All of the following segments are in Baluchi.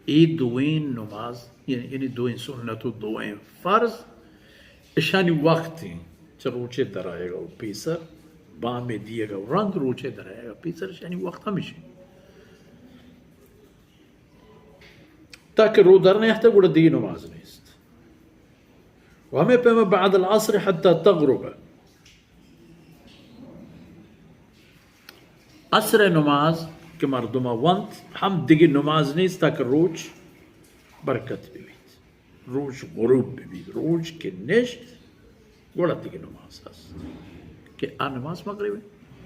اے دوئیں نماز، یعنی، یعنی دوئیں سنت و دوئیں فرض، اشانی وقت انت، چہ روچے درآیگ و پیسر، بامے دیگ و رند روچے درآیگ و پیسر، اشانی وقت ہمیش انت۔ تاکہ رو در نیاہتہ گڑا دیگہ نماز نیست۔ و ہمے پیما بعد العصر حتی تغرب۔ عصر نماز کہ مردم ونت، ہم دگہ نماز نیست تاکہ روچ برکت ببیت، روچ غروب ببیت۔ روچ کہ نشت، گڑا دگہ نماز ہست کہ آ نماز مغرب انت۔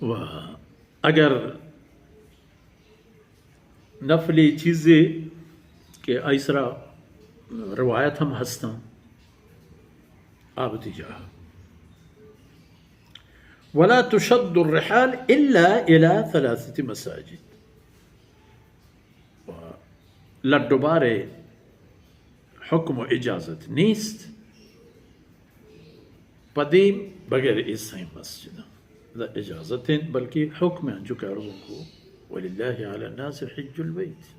و اگر نفلی چیزے کہ آئی سرا روایت ہم ہستاں، آ وتی جاہ۔ ولا تشد الرحال الا الى ثلاثة مساجد۔ و لڈ و بارے حکم و اجازت نیست پدیم بغیر اے سئیں مسجداں۔ ادا اجازت انت، بلکہ حکم انت، انچو کہ عرض کو، وللہ علی الناس حج البیت۔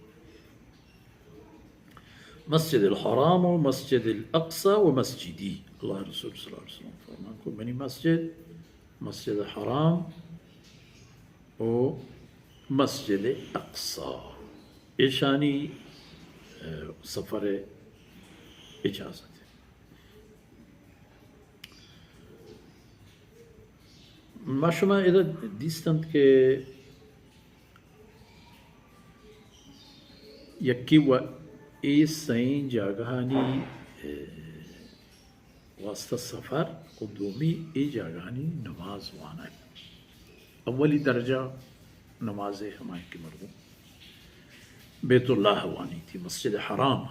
مسجد الحرام و مسجد الاقصی و مسجدی۔ اللہ رسول صلی اللہ علیہ وسلم فرمان کو، منی مسجد، مسجد حرام و مسجد اقصی، ایشانی، اه، سفر اجازت۔ ما شما ادا دیستنت کہ یکی و اے سئیں جاگہانی، اه، واسطہ سفر و دومی اے جاگہانی نماز وانگ۔ اولی درجہ نماز ہمائیں کہ مردم بیت اللہ وانی تھی مسجد حرام،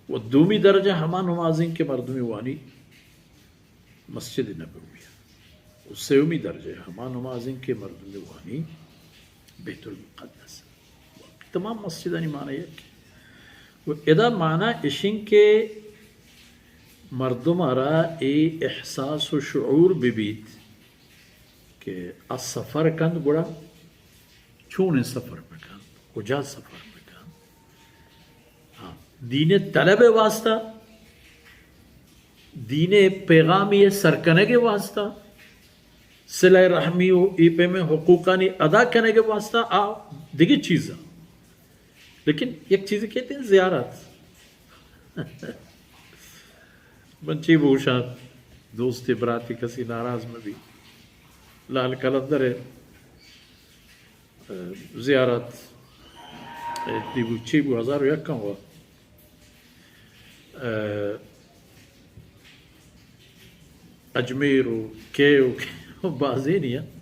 و دومی درجہ ہما نمازیں کہ مردمی وانی مسجد نبوی، و سیومی درجہ ہما نمازیں کہ مردمی وانی بیت المقدس۔ تمام مسجدانی معنی یک۔ و ادا معنی اشیں کہ مردم را اے احساس و شعور ببیت کہ آ سفر کنت، گڑا چونیں سفر بکنت، کجا سفر بکنت۔ ہاں، دین طلب واسطہ، دین پیغامی سرکنگ واسطہ، صلہ رحمی و اے پیمیں حقوقانی ادا کنگ واسطہ آ دگہ چیزاں۔ لیکن یک چیزے کہتے ہیں زیارت۔ من چی بوشاں، دوستی براتی کسی ناراض مہ بی۔ لال قلندر، اه، زیارت، اه، دی بو چی بو، ہزار و یکم و، اه، اجمیر و کیو و بازینی ء۔